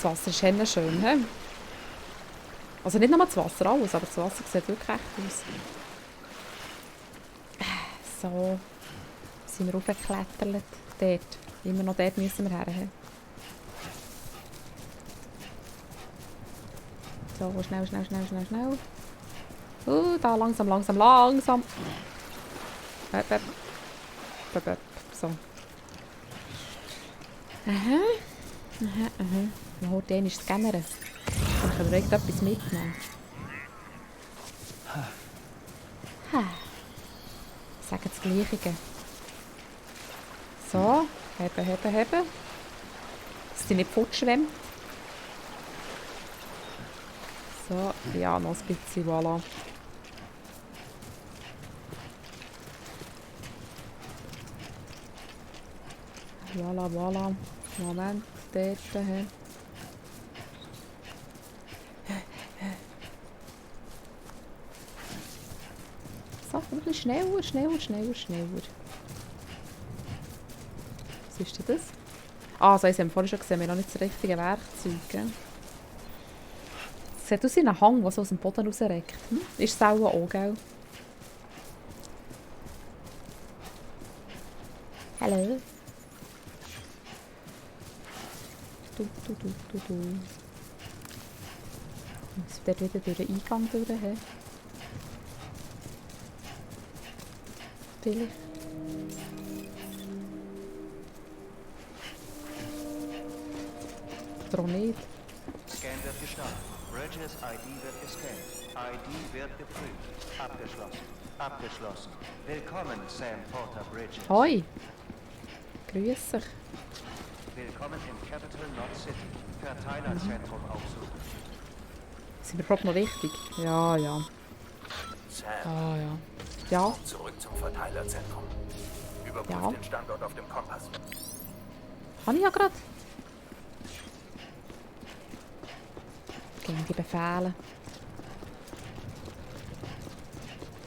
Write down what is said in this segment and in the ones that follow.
Das Wasser ist sehr schön, he? Also nicht nur das Wasser, alles, aber das Wasser sieht wirklich echt aus. So, sind wir hochgeklettert. Dort. Immer noch dort müssen wir her. He? So, schnell, schnell, schnell, schnell, schnell. Da, langsam, langsam, langsam. So. Aha. Aha, aha. Man hört den ist Scanner. Dann können wir irgendetwas mitnehmen. Sagen das Gleiche. So, heben, heben, heben. Dass sie nicht fortschwemmt. So, ja, noch ein bisschen, voilà. Voilà, voilà. Moment, dort. So, ein bisschen schneller, schneller, schneller, schneller. Was ist denn das? Ah, so, haben wir vorhin schon gesehen, wir haben noch nicht das richtige Werkzeug. Gell? Es sieht aus wie ein Hang, der so aus dem Boden rausreckt. Ist es auch, gell? Hallo? Du. Müssen wir dort wieder durch den Eingang durch haben? Vielleicht. Oder auch nicht. Scan wird gestartet. Bridges ID wird gescannt. ID wird geprüft. Abgeschlossen. Abgeschlossen. Willkommen, Sam Porter Bridges. Hoi. Grüß dich. Willkommen im Capital Knot City. Verteilerzentrum aufsuchen. Sind wir überhaupt noch richtig? Ja, ja. Sam, Ah, ja. Ja? zurück zum Verteilerzentrum. Überprüf Ja. den Standort auf dem Kompass. Habe ich ja gerade. Gegen die Befehle.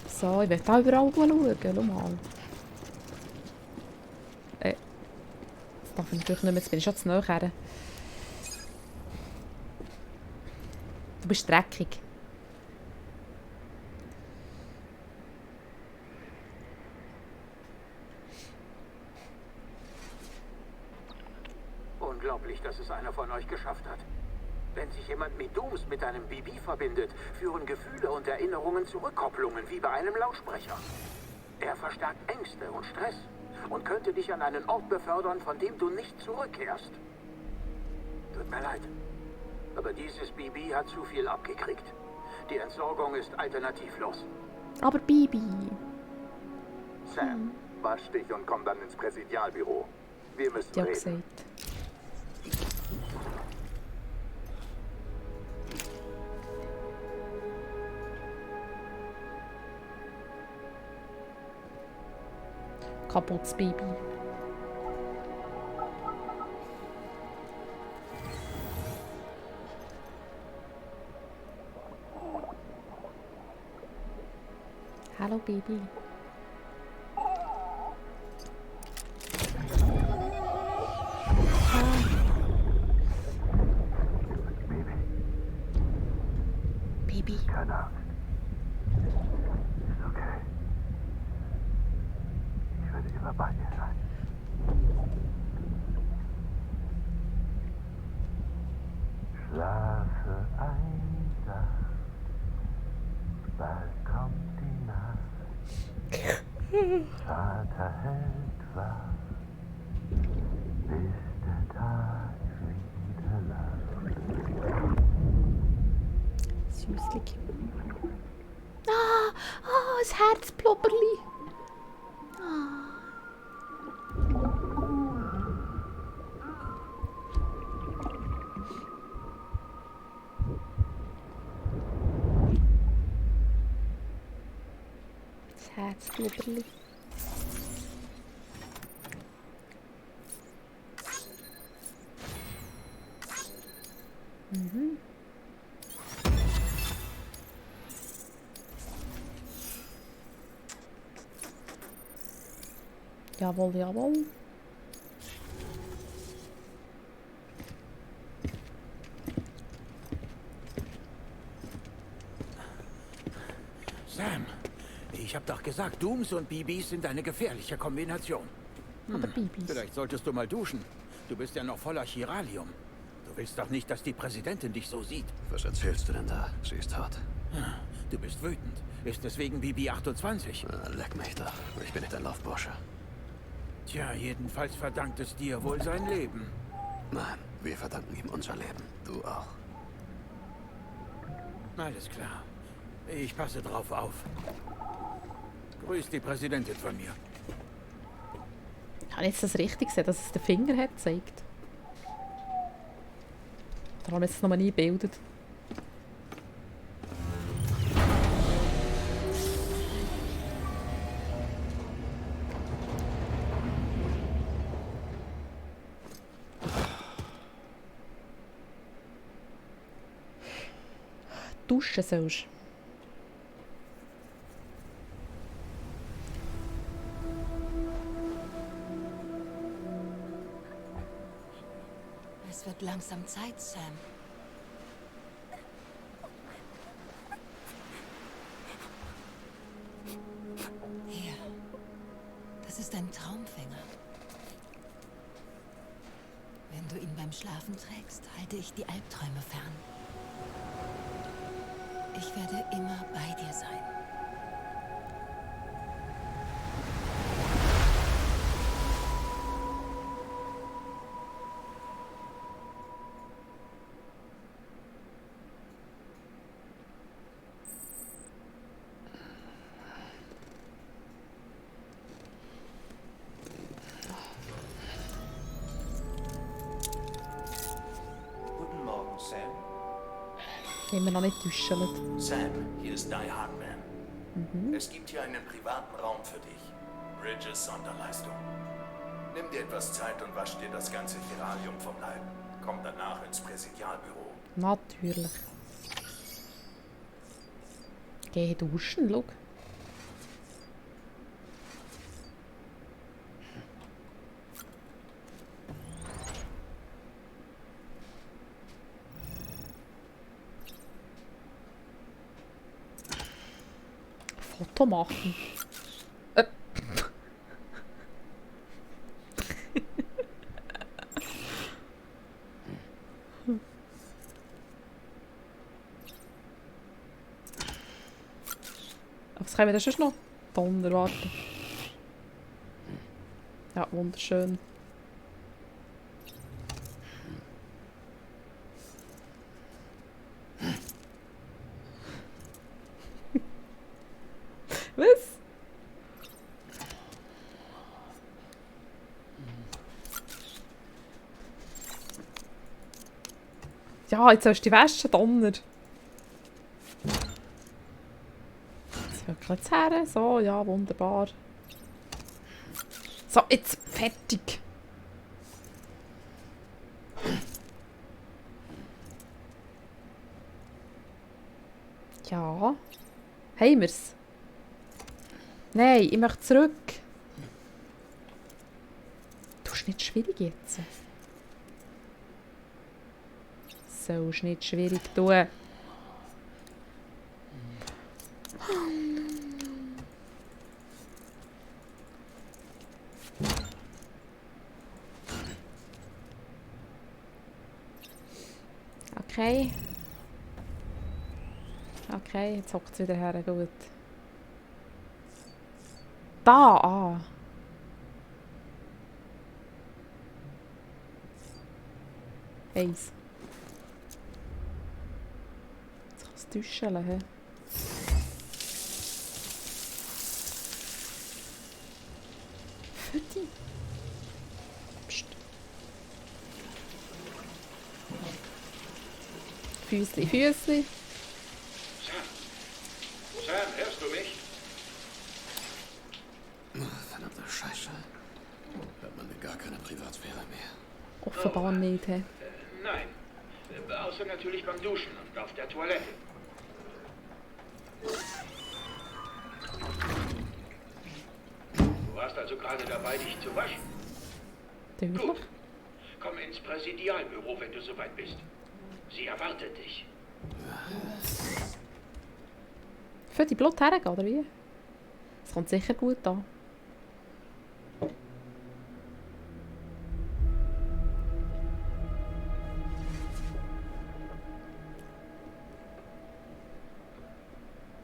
So, ich will da überall schauen. Schau mal. Das darf ich natürlich nicht mehr. Jetzt bin ich schon zu nahe her. Du bist dreckig. Unglaublich, dass es einer von euch geschafft hat. Wenn sich jemand mit Dooms mit einem BB verbindet, führen Gefühle und Erinnerungen zu Rückkopplungen wie bei einem Lautsprecher. Er verstärkt Ängste und Stress und könnte dich an einen Ort befördern, von dem du nicht zurückkehrst. Tut mir leid, aber dieses BB hat zu viel abgekriegt. Die Entsorgung ist alternativlos. Aber Bibi. Sam, wasch dich und komm dann ins Präsidialbüro. Wir müssen Ja reden. gesagt. Kaputtes Baby. Hallo Baby. Baby. Keine Angst. Ist okay. Ich werde immer bei dir sein. Schlafe einsam, bald kommt die Nacht. Vater hält wach, bis der Tag wieder lacht. Süßlich. Das Herzplopperli. Das Herzplopperli. Jawohl, jawohl. habe doch gesagt, Dooms und BBs sind eine gefährliche Kombination. Oder Bibis. Vielleicht solltest du mal duschen. Du bist ja noch voller Chiralium. Du willst doch nicht, dass die Präsidentin dich so sieht. Was erzählst du denn da? Sie ist tot. Du bist wütend. Ist deswegen BB 28? Leck mich doch. Ich bin nicht ein Laufbursche. Tja, jedenfalls verdankt es dir wohl sein Leben. Nein, wir verdanken ihm unser Leben. Du auch. Alles klar. Ich passe drauf auf. Grüß die Präsidentin von mir. Habe ich jetzt das richtig gesehen, dass es den Finger hat gezeigt? Oder habe ich es nochmal eingebildet? Duschen sollst. Es wird langsam Zeit, Sam. Hier. Das ist ein Traumfänger. Wenn du ihn beim Schlafen trägst, halte ich die Albträume fern. Ich werde immer bei dir sein. Guten Morgen, Sam. Immer noch nicht duschen. Sam, hier ist Die Hardman. Es gibt hier einen privaten Raum für dich. Bridges Sonderleistung. Nimm dir etwas Zeit und wasch dir das ganze Chiralium vom Leib. Komm danach ins Präsidialbüro. Natürlich. Geh duschen, schau. Foto machen. Was können wir da sonst noch? Donner, warte. Ja, wunderschön. Was? Ja, jetzt sollst du die Wäsche donner. Jetzt her. So, ja, wunderbar. So, jetzt fertig. Ja. Haben wir's? Nein, ich möchte zurück. Du bist nicht schwierig jetzt. Sollst nicht schwierig tun. Okay. Okay, jetzt hockt es wieder her. Gut. Da! Ah. Eins. Jetzt kann es duschen. He? Föti. Psst. Füßli, Füßli. Sam, hörst du mich? Verdammte Scheiße. Hat man denn gar keine Privatsphäre mehr? Offenbar nicht. He? Nein. Außer natürlich beim Duschen und auf der Toilette. Du warst also gerade dabei, dich zu waschen. Deutlich. Gut. Komm ins Präsidialbüro, wenn du soweit bist. Sie erwartet dich. Für die Blut hergehen, oder wie? Es kommt sicher gut an.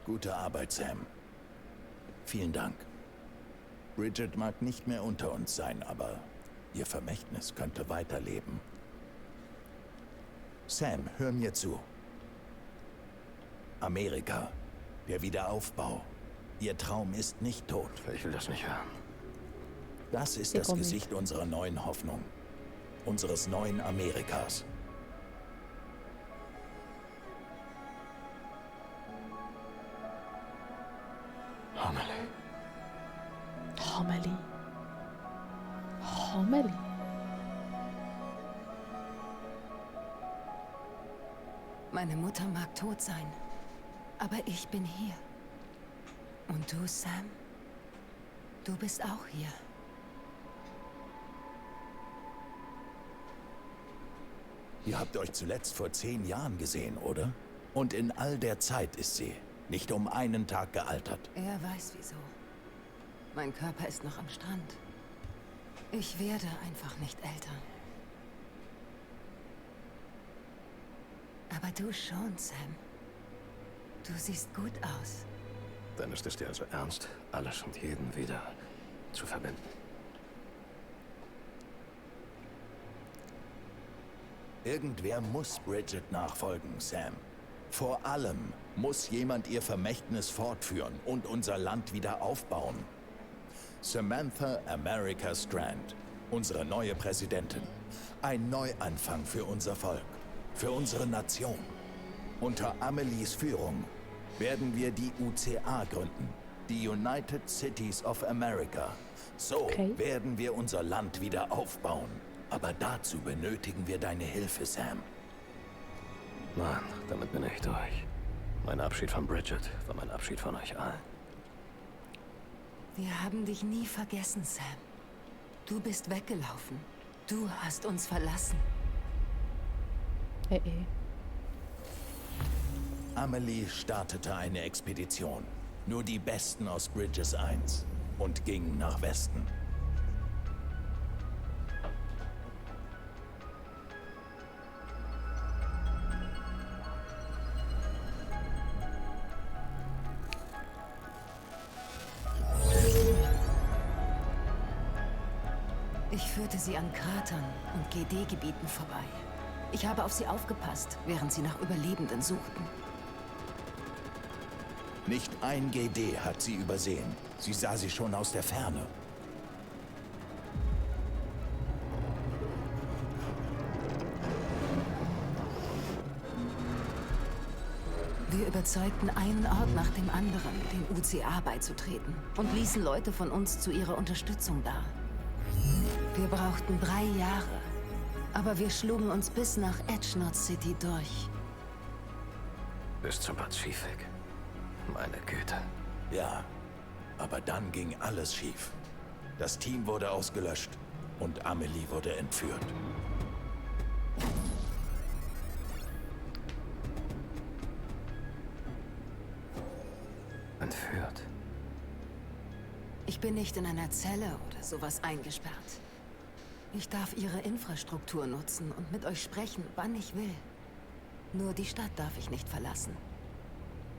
Gute Arbeit, Sam. Vielen Dank. Bridget mag nicht mehr unter uns sein, aber ihr Vermächtnis könnte weiterleben. Sam, hör mir zu. Amerika, der Wiederaufbau. Ihr Traum ist nicht tot. Ich will das nicht hören. Das ist Ich das auch nicht. Gesicht unserer neuen Hoffnung. Unseres neuen Amerikas. Amelie. Amelie. Amelie. Meine Mutter mag tot sein, aber ich bin hier. Und du, Sam? Du bist auch hier. Ihr habt euch zuletzt vor 10 Jahren gesehen, oder? Und in all der Zeit ist sie nicht um einen Tag gealtert. Er weiß wieso. Mein Körper ist noch am Strand. Ich werde einfach nicht älter. Aber du schon, Sam. Du siehst gut aus. Dann ist es dir also ernst, alles und jeden wieder zu verbinden. Irgendwer muss Bridget nachfolgen, Sam. Vor allem muss jemand ihr Vermächtnis fortführen und unser Land wieder aufbauen. Samantha America Strand, unsere neue Präsidentin. Ein Neuanfang für unser Volk, für unsere Nation. Unter Amelies Führung werden wir die UCA gründen, die United Cities of America. So werden wir unser Land wieder aufbauen. Aber dazu benötigen wir deine Hilfe, Sam. Mann, damit bin ich durch. Mein Abschied von Bridget war mein Abschied von euch allen. Wir haben dich nie vergessen, Sam. Du bist weggelaufen. Du hast uns verlassen. Amelie startete eine Expedition. Nur die Besten aus Bridges 1 und ging nach Westen. Ich führte sie an Kratern und GD-Gebieten vorbei. Ich habe auf sie aufgepasst, während sie nach Überlebenden suchten. Nicht ein GD hat sie übersehen. Sie sah sie schon aus der Ferne. Wir überzeugten einen Ort nach dem anderen, dem UCA beizutreten und ließen Leute von uns zu ihrer Unterstützung da. Wir brauchten 3 Jahre, aber wir schlugen uns bis nach Edgenot City durch. Bis zum Pazifik. Meine Güte. Ja, aber dann ging alles schief. Das Team wurde ausgelöscht und Amelie wurde entführt. Entführt. Ich bin nicht in einer Zelle oder sowas eingesperrt. Ich darf ihre Infrastruktur nutzen und mit euch sprechen, wann ich will. Nur die Stadt darf ich nicht verlassen.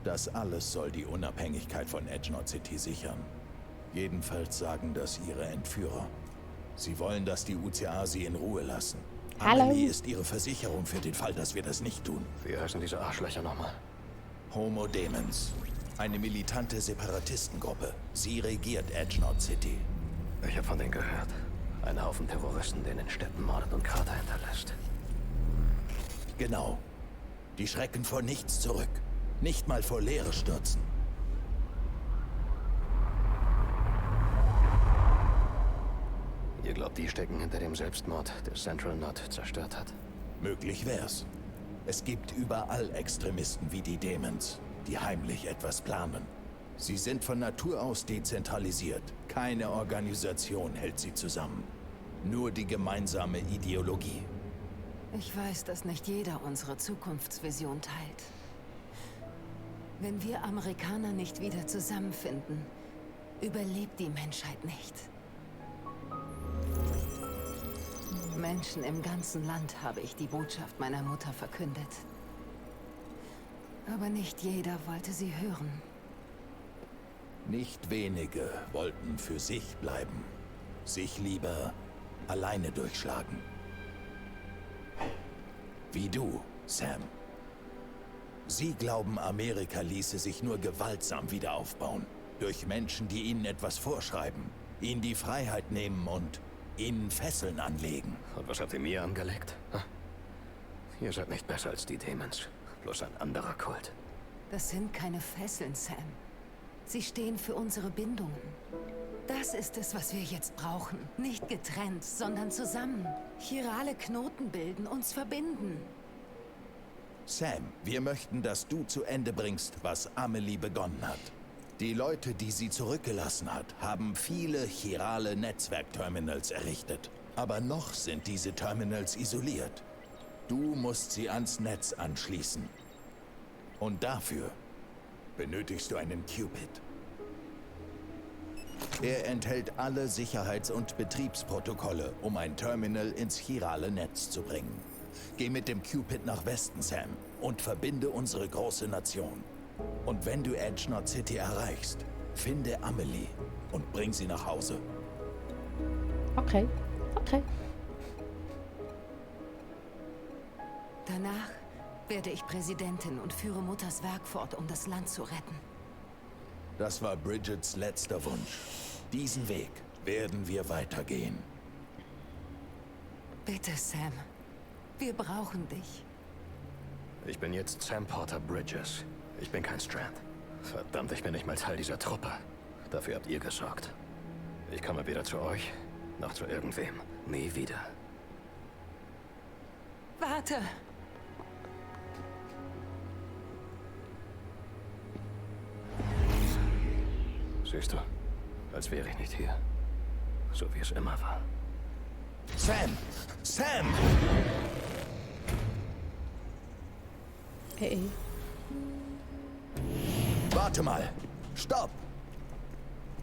Das alles soll die Unabhängigkeit von Edgenot City sichern. Jedenfalls sagen das ihre Entführer. Sie wollen, dass die UCA sie in Ruhe lassen. Hallo. Amelie ist ihre Versicherung für den Fall, dass wir das nicht tun. Wie heißen diese Arschlöcher nochmal? Homo Demens. Eine militante Separatistengruppe. Sie regiert Edgenot City. Ich habe von denen gehört. Ein Haufen Terroristen, der in den Städten mordet und Krater hinterlässt. Genau. Die schrecken vor nichts zurück. Nicht mal vor Leere stürzen. Ihr glaubt, die stecken hinter dem Selbstmord, der Central Knot zerstört hat? Möglich wär's. Es gibt überall Extremisten wie die Demons, die heimlich etwas planen. Sie sind von Natur aus dezentralisiert. Keine Organisation hält sie zusammen. Nur die gemeinsame Ideologie. Ich weiß, dass nicht jeder unsere Zukunftsvision teilt. Wenn wir Amerikaner nicht wieder zusammenfinden, überlebt die Menschheit nicht. Menschen im ganzen Land habe ich die Botschaft meiner Mutter verkündet. Aber nicht jeder wollte sie hören. Nicht wenige wollten für sich bleiben, sich lieber alleine durchschlagen. Wie du, Sam. Sie glauben, Amerika ließe sich nur gewaltsam wieder aufbauen. Durch Menschen, die ihnen etwas vorschreiben, ihnen die Freiheit nehmen und ihnen Fesseln anlegen. Und was habt ihr mir angelegt? Ha? Ihr seid nicht besser als die Demons. Bloß ein anderer Kult. Das sind keine Fesseln, Sam. Sie stehen für unsere Bindungen. Das ist es, was wir jetzt brauchen. Nicht getrennt, sondern zusammen. Chirale Knoten bilden, uns verbinden. Sam, wir möchten, dass du zu Ende bringst, was Amelie begonnen hat. Die Leute, die sie zurückgelassen hat, haben viele chirale Netzwerkterminals errichtet. Aber noch sind diese Terminals isoliert. Du musst sie ans Netz anschließen. Und dafür benötigst du einen Qubit. Er enthält alle Sicherheits- und Betriebsprotokolle, um ein Terminal ins chirale Netz zu bringen. Geh mit dem Qubit nach Westen, Sam, und verbinde unsere große Nation. Und wenn du Edge Knot City erreichst, finde Amelie und bring sie nach Hause. Okay, okay. Danach werde ich Präsidentin und führe Mutters Werk fort, um das Land zu retten. Das war Bridgets letzter Wunsch. Diesen Weg werden wir weitergehen. Bitte, Sam. Wir brauchen dich. Ich bin jetzt Sam Porter Bridges. Ich bin kein Strand. Verdammt, ich bin nicht mal Teil dieser Truppe. Dafür habt ihr gesorgt. Ich komme weder zu euch, noch zu irgendwem. Nie wieder. Warte! Siehst du, als wäre ich nicht hier. So wie es immer war. Sam! Sam! Hey. Warte mal! Stopp!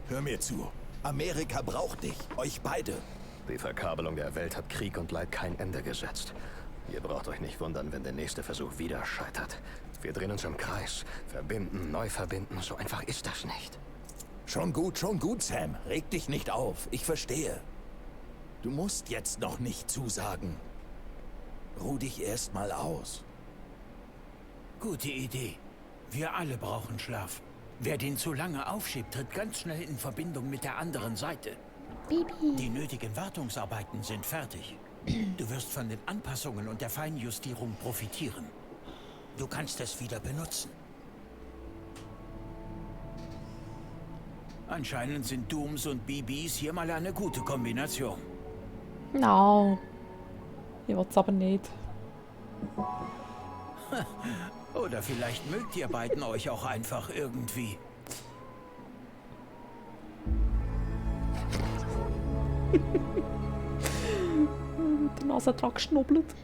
Hör mir zu. Amerika braucht dich, euch beide. Die Verkabelung der Welt hat Krieg und Leid kein Ende gesetzt. Ihr braucht euch nicht wundern, wenn der nächste Versuch wieder scheitert. Wir drehen uns im Kreis. Verbinden, neu verbinden. So einfach ist das nicht. Schon gut, Sam. Reg dich nicht auf. Ich verstehe. Du musst jetzt noch nicht zusagen. Ruh dich erst mal aus. Gute Idee. Wir alle brauchen Schlaf. Wer den zu lange aufschiebt, tritt ganz schnell in Verbindung mit der anderen Seite. Bibi. Die nötigen Wartungsarbeiten sind fertig. Du wirst von den Anpassungen und der Feinjustierung profitieren. Du kannst es wieder benutzen. Anscheinend sind Dooms und BBs hier mal eine gute Kombination. No. Ich will's aber nicht. Oder vielleicht mögt ihr beiden euch auch einfach irgendwie. Die Nase dran geschnubbelt.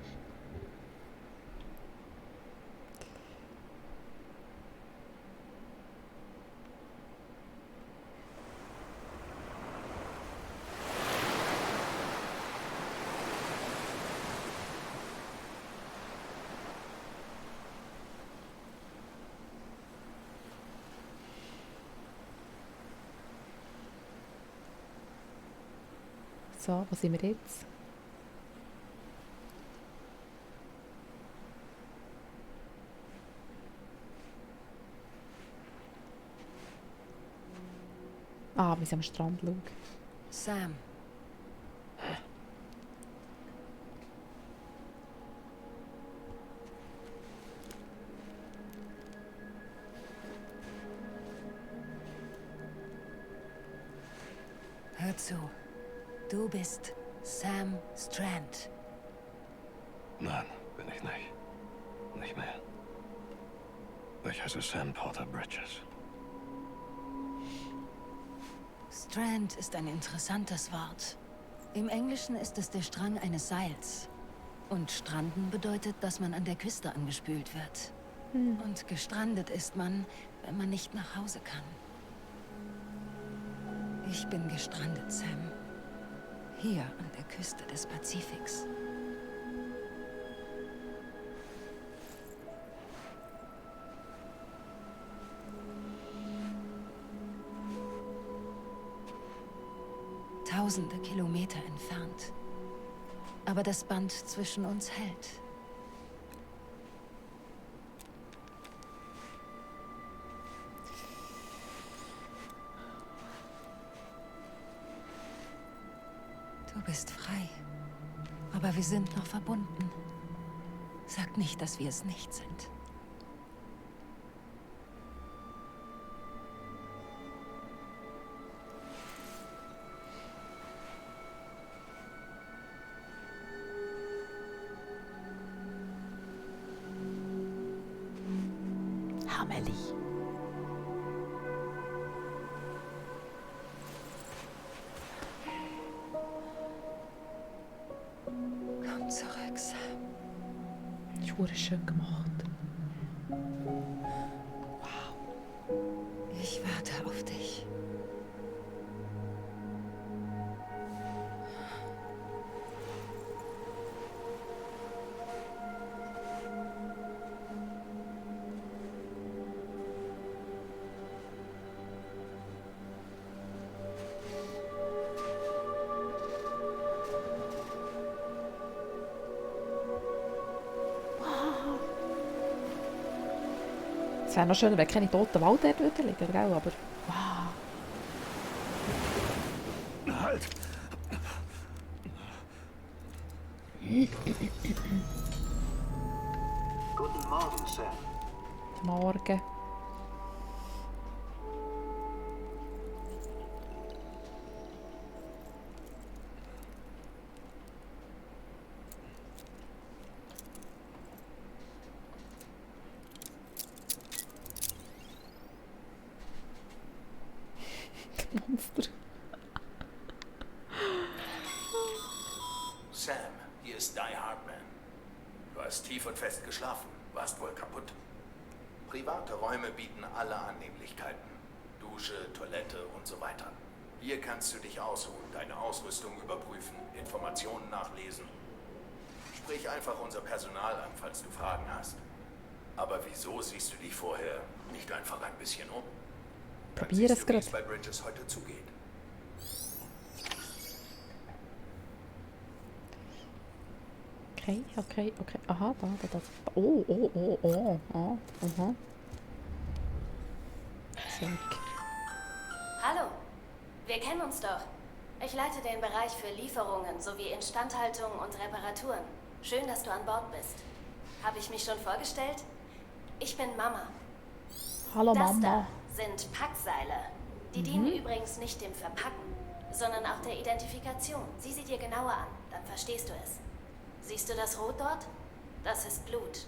So, wo sind wir jetzt? Ah, wir sind am Strand, schau. Sam. Hör zu. Du bist Sam Strand. Nein, bin ich nicht. Nicht mehr. Ich heiße Sam Porter Bridges. Strand ist ein interessantes Wort. Im Englischen ist es der Strang eines Seils. Und stranden bedeutet, dass man an der Küste angespült wird. Und gestrandet ist man, wenn man nicht nach Hause kann. Ich bin gestrandet, Sam. Hier an der Küste des Pazifiks. Tausende Kilometer entfernt. Aber das Band zwischen uns hält. Du bist frei. Aber wir sind noch verbunden. Sag nicht, dass wir es nicht sind. Amelie. Komm zurück, Sam. Ist schön gemacht. Ich warte auf dich. Es wäre noch schöner, wenn keine toten Wald dort liegen würden, gell? Aber wow. Halt! Guten Morgen, Sam. Morgen. Monster. Sam, hier ist Die Hardman. Du hast tief und fest geschlafen, warst wohl kaputt. Private Räume bieten alle Annehmlichkeiten. Dusche, Toilette und so weiter. Hier kannst du dich ausruhen, deine Ausrüstung überprüfen, Informationen nachlesen. Sprich einfach unser Personal an, falls du Fragen hast. Aber wieso siehst du dich vorher nicht einfach ein bisschen um? Dann Probier es siehst du, wie es gerade. bei Bridges heute zugeht. Okay. Aha, da. Oh. Aha. Zeig. Hallo, wir kennen uns doch. Ich leite den Bereich für Lieferungen sowie Instandhaltung und Reparaturen. Schön, dass du an Bord bist. Habe ich mich schon vorgestellt? Ich bin Mama. Hallo Das Mama. da sind Packseile. Die dienen übrigens nicht dem Verpacken, sondern auch der Identifikation. Sieh sie dir genauer an, dann verstehst du es. Siehst du das Rot dort? Das ist Blut.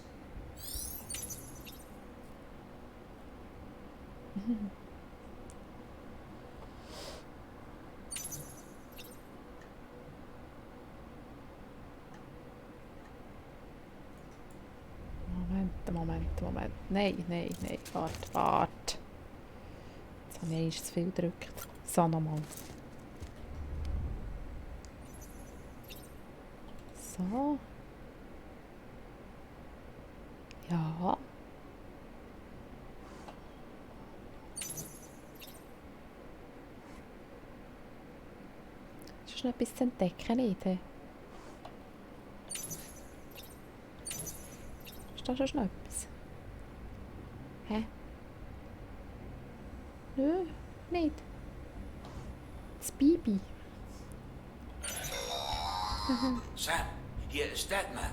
Moment. Nein. Warte. Jetzt habe ich zu viel gedrückt. So, nochmal. So. Ja. Ist noch etwas zu entdecken, nicht? Ist da schon etwas? Hä? Nö, nicht. Das Baby. Sam, hier ist Deadman.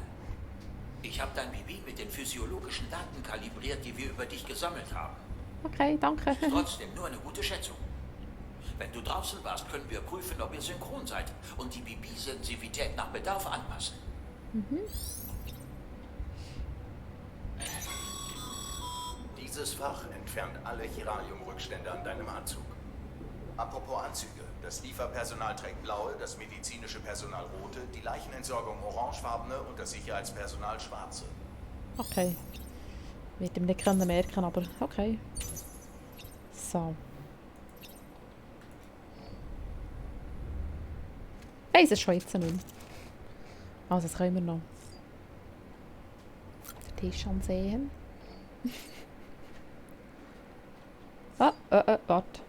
Ich habe dein Baby mit den physiologischen Daten kalibriert, die wir über dich gesammelt haben. Okay, danke. Ist trotzdem nur eine gute Schätzung. Wenn du draußen warst, können wir prüfen, ob ihr synchron seid und die BB-Sensitivität nach Bedarf anpassen. Dieses Fach entfernt alle Chiralium-Rückstände an deinem Anzug. Apropos Anzüge. Das Lieferpersonal trägt blaue, das medizinische Personal rote, die Leichenentsorgung orangefarbene und das Sicherheitspersonal schwarze. Okay. Wird ihm nicht können merken, aber okay. So. weiss es schon jetzt nicht mehr. Also, das können wir noch. Den Tisch ansehen. Warte.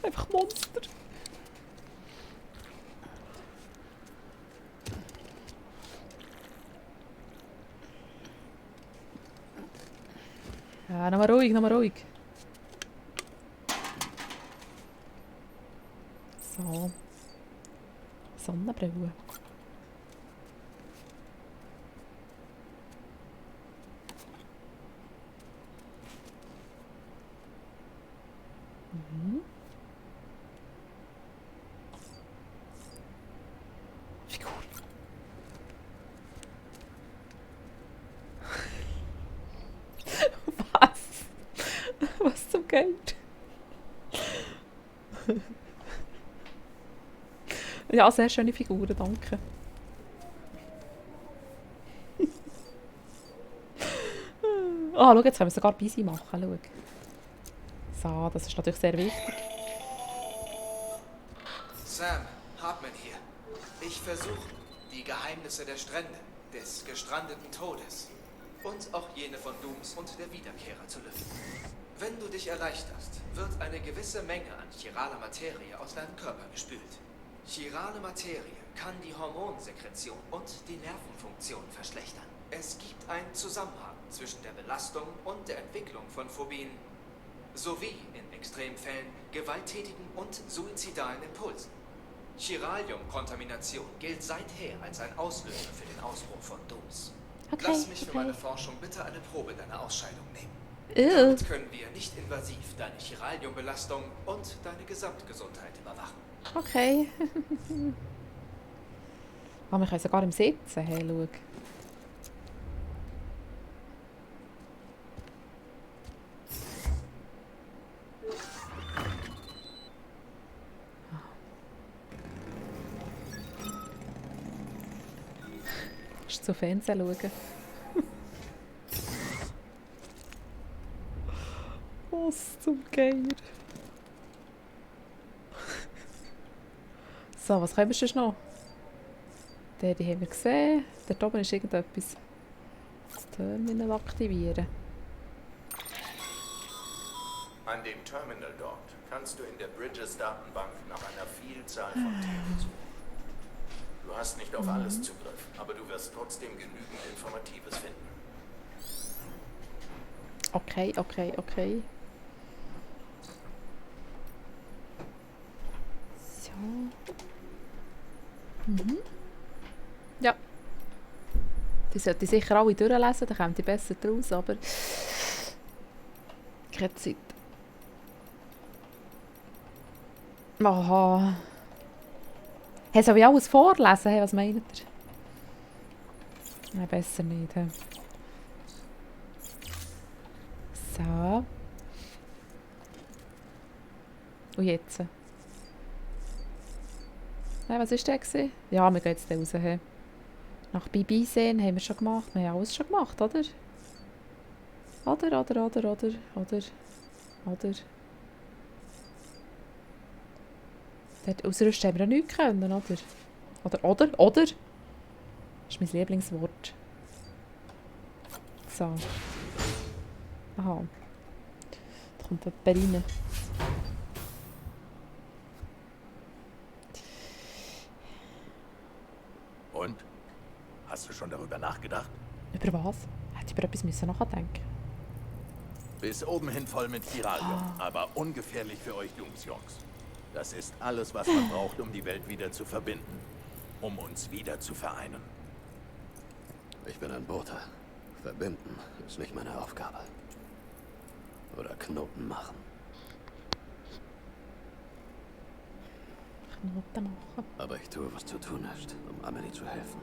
Einfach Monster. Ja, nochmal ruhig, nochmal ruhig. So. Sonnenbrille. Mhm. Wie cool. Was? Was zum Geld? Ja, sehr schöne Figuren, danke. Ah, schau, jetzt können wir sogar busy machen. Schau. So, das ist natürlich sehr wichtig. Sam, Hartman hier. Ich versuche, die Geheimnisse der Strände, des gestrandeten Todes und auch jene von Dooms und der Wiederkehrer zu lüften. Wenn du dich erleichterst, wird eine gewisse Menge an chiraler Materie aus deinem Körper gespült. Chirale Materie kann die Hormonsekretion und die Nervenfunktion verschlechtern. Es gibt einen Zusammenhang zwischen der Belastung und der Entwicklung von Phobien sowie in Extremfällen gewalttätigen und suizidalen Impulsen. Chiralium-Kontamination gilt seither als ein Auslöser für den Ausbruch von Dooms. Okay, Lass mich für meine Forschung bitte eine Probe deiner Ausscheidung nehmen. Ew. Damit können wir nicht invasiv deine Chiraliumbelastung und deine Gesamtgesundheit überwachen. Okay. Ah, wir können sogar im Sitzen. Hey, schau. Kannst du zu Fernsehen schauen? Was zum Geier? So, was können wir sonst noch? Die haben wir gesehen. Dort oben ist irgendetwas. Das Terminal aktivieren. An dem Terminal dort kannst du in der Bridges-Datenbank nach einer Vielzahl von Themen suchen. Du hast nicht auf alles Zugriff, aber du wirst trotzdem genügend Informatives finden. Okay. So. Mhm. Ja. Die sollte ich sicher alle durchlesen, dann kommt die besser draus, aber keine Zeit. Aha. Hey, soll ich alles vorlesen? Hey, was meint ihr? Nein, besser nicht. He. So. Und jetzt? Nein, was war der? Ja, wir gehen jetzt raus. He. Nach Bibi sehen haben wir schon gemacht. Wir haben alles schon gemacht, oder? Oder? Dort ausrüsten haben wir ja nichts können, oder? Oder? Das ist mein Lieblingswort. So. Aha. Da kommt jemand rein. Und? Hast du schon darüber nachgedacht? Über was? Hätte ich über etwas nachdenken. Bis oben hin voll mit Chiralium, aber ungefährlich für euch Dooms-Jungs. Das ist alles, was man braucht, um die Welt wieder zu verbinden. Um uns wieder zu vereinen. Ich bin ein Bote. Verbinden ist nicht meine Aufgabe. Oder Knoten machen. Knoten machen? Aber ich tue, was zu tun ist, um Amelie zu helfen.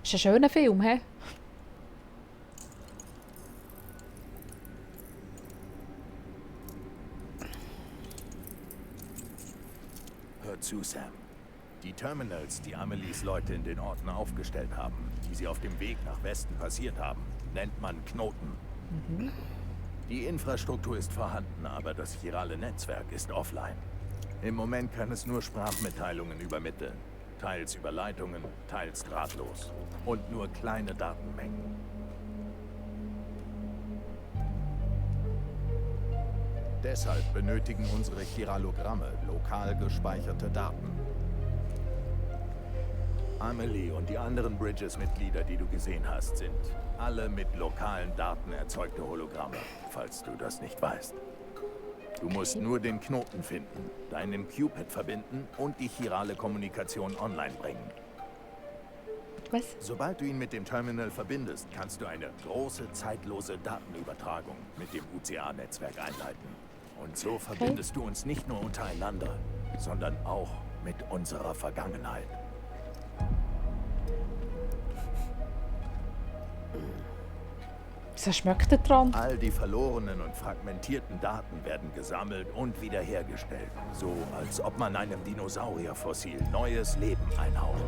Ist ein schöner Film, hä? Hör zu, Sam. Die Terminals, die Amelies Leute in den Orten aufgestellt haben, die sie auf dem Weg nach Westen passiert haben, nennt man Knoten. Die Infrastruktur ist vorhanden, aber das chirale Netzwerk ist offline. Im Moment kann es nur Sprachmitteilungen übermitteln. Teils über Leitungen, teils drahtlos. Und nur kleine Datenmengen. Deshalb benötigen unsere Chiralogramme lokal gespeicherte Daten. Amelie und die anderen Bridges-Mitglieder, die du gesehen hast, sind alle mit lokalen Daten erzeugte Hologramme, falls du das nicht weißt. Du musst nur den Knoten finden, deinen Q-Pad verbinden und die chirale Kommunikation online bringen. Was? Sobald du ihn mit dem Terminal verbindest, kannst du eine große, zeitlose Datenübertragung mit dem UCA-Netzwerk einleiten. Und so verbindest du uns nicht nur untereinander, sondern auch mit unserer Vergangenheit. Was schmeckt der dran? All die verlorenen und fragmentierten Daten werden gesammelt und wiederhergestellt. So, als ob man einem Dinosaurierfossil neues Leben einhaucht.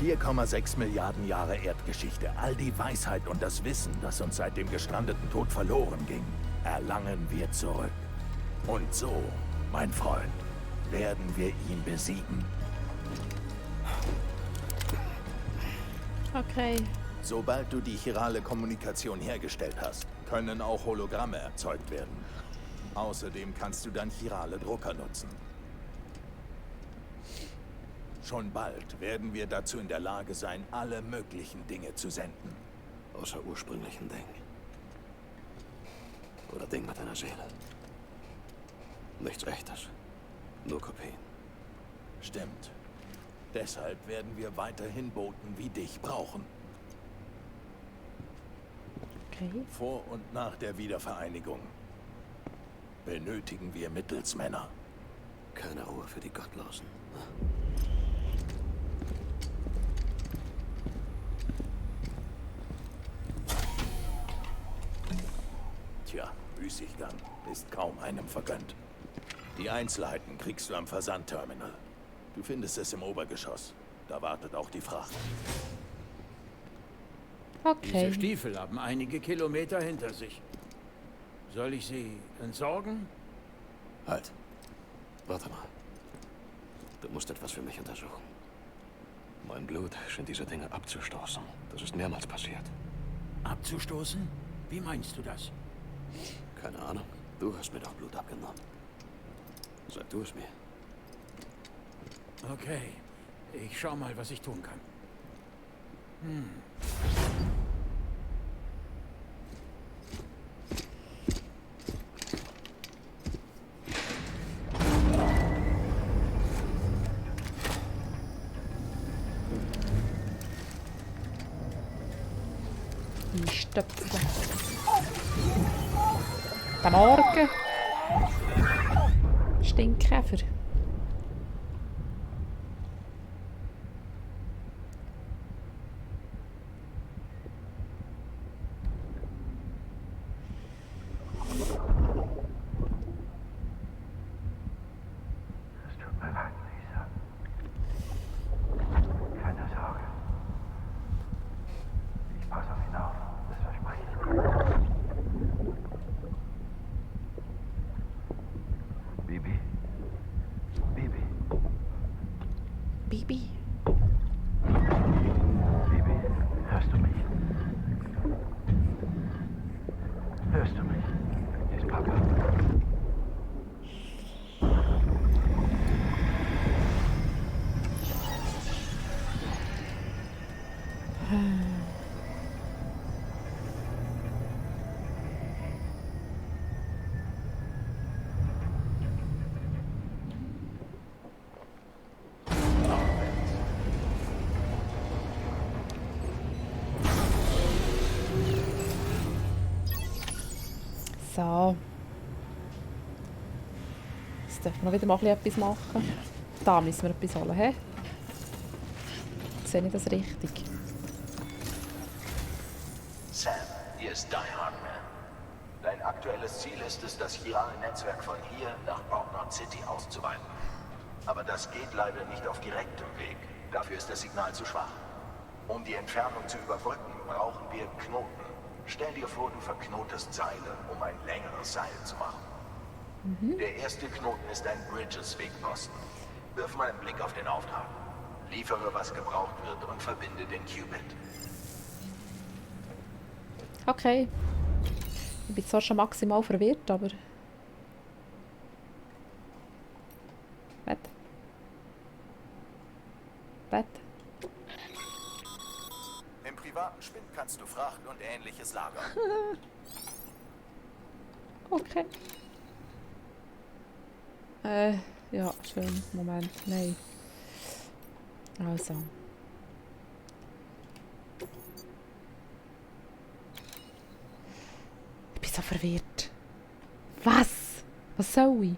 $4,6 Milliarden Jahre Erdgeschichte, all die Weisheit und das Wissen, das uns seit dem gestrandeten Tod verloren ging, erlangen wir zurück. Und so, mein Freund, werden wir ihn besiegen. Okay. Sobald du die chirale Kommunikation hergestellt hast, können auch Hologramme erzeugt werden. Außerdem kannst du dann chirale Drucker nutzen. Schon bald werden wir dazu in der Lage sein, alle möglichen Dinge zu senden. Außer ursprünglichen Ding. Oder Ding mit einer Seele. Nichts Echtes. Nur Kopien. Stimmt. Deshalb werden wir weiterhin Boten wie dich brauchen. Okay. Vor und nach der Wiedervereinigung benötigen wir Mittelsmänner. Keine Ruhe für die Gottlosen. Tja, Müßiggang ist kaum einem vergönnt. Die Einzelheiten kriegst du am Versandterminal. Du findest es im Obergeschoss. Da wartet auch die Fracht. Okay. Diese Stiefel haben einige Kilometer hinter sich. Soll ich sie entsorgen? Halt. Warte mal. Du musst etwas für mich untersuchen. Mein Blut scheint diese Dinge abzustoßen. Das ist mehrmals passiert. Abzustoßen? Wie meinst du das? Keine Ahnung. Du hast mir doch Blut abgenommen. Sag du es mir. Okay, ich schau mal, was ich tun kann. Die Stöpsel. Der Morgen. Stinkkäfer. Bibi. Bibi, hörst du mich? Hörst du mich? Hier ist Papa. So. Jetzt dürfen wir noch wieder mal etwas machen. Da müssen wir etwas holen, hä? Sehe ich das richtig? Sam, hier ist Die Hardman. aktuelles Ziel ist es, das chirale Netzwerk von hier nach Port Knot City auszuweiten. Aber das geht leider nicht auf direktem Weg. Dafür ist das Signal zu schwach. Um die Entfernung zu überbrücken, brauchen wir Knoten. Stell dir vor, du verknotest Seile, um ein längeres Seil zu machen. Der erste Knoten ist ein Bridges-Wegposten. Wirf mal einen Blick auf den Auftrag. Liefere, was gebraucht wird und verbinde den Qubit. Okay. Ich bin zwar schon maximal verwirrt, aber... Was? Im privaten Spind kannst du Fracht und Ähnliches lagern. Okay. Ja, schön. Moment. Nein. Also. Ich bin so verwirrt. Was? Was soll ich?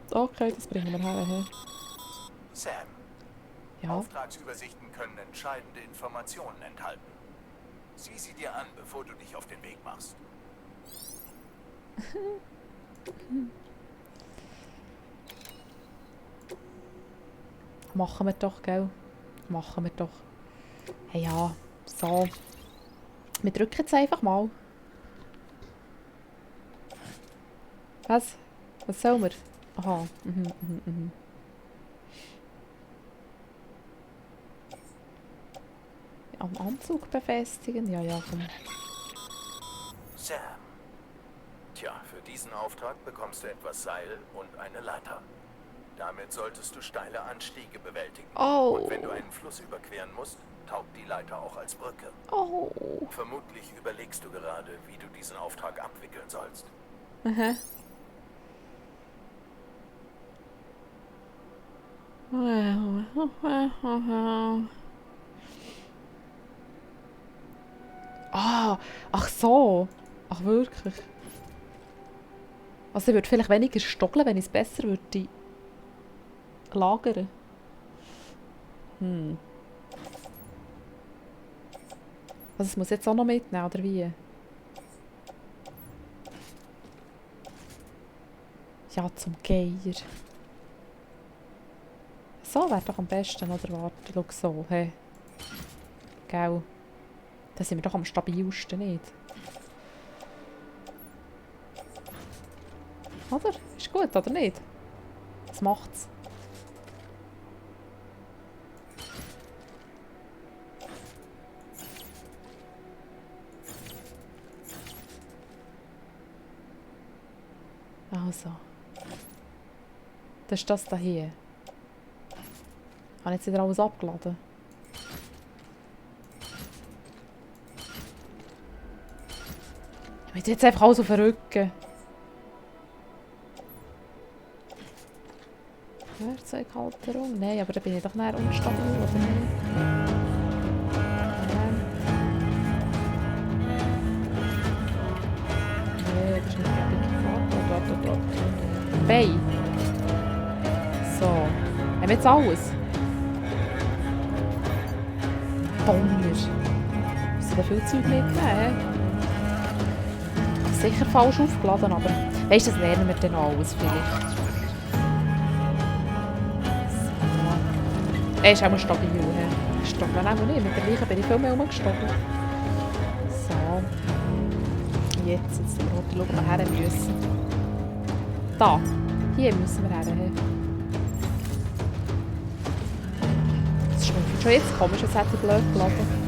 Okay, das bringen wir her. Sam. Ja. Auftragsübersichten können entscheidende Informationen enthalten. Sieh sie dir an, bevor du dich auf den Weg machst. Machen wir doch, gell? Machen wir doch. Hey, ja, so. Wir drücken jetzt einfach mal. Was? Was sollen wir? Aha. Am Anzug befestigen? Ja, ja, komm. Sam. Tja, für diesen Auftrag bekommst du etwas Seil und eine Leiter. Damit solltest du steile Anstiege bewältigen. Oh. Und wenn du einen Fluss überqueren musst, taugt die Leiter auch als Brücke. Oh. Vermutlich überlegst du gerade, wie du diesen Auftrag abwickeln sollst. Aha. Ah, ach so. Ach wirklich. Also ich würde vielleicht weniger stockeln, wenn ich es besser würde lagern. Also es muss jetzt auch noch mitnehmen, oder wie? Ja, zum Geier. So wäre doch am besten, oder? Warte, schau so, hey. Gell? Da sind wir doch am stabilsten, nicht? Oder? Ist gut, oder nicht? Was macht's? Also. Das ist das da hier. Habe ich jetzt wieder alles abgeladen? Ich will jetzt einfach alles auf den Rücken. Werkzeughalterung? Nein, aber da bin ich doch näher unstabil, oder nicht? Nee, das ist nicht Warte. Bein. So. Haben wir jetzt alles? Donner. Müssen wir viel Zeug mitnehmen? Sicher falsch aufgeladen, aber... Weißt du, das lernen wir dann alles vielleicht. Er ist auch mal stabil. Ich stocke auch nicht. Mit der Leiche bin ich viel mehr rumgestockelt. So. Jetzt schauen wir her müssen. Da. Hier müssen wir her. Das ist schon jetzt komisch, das hätte ich blöd geladen.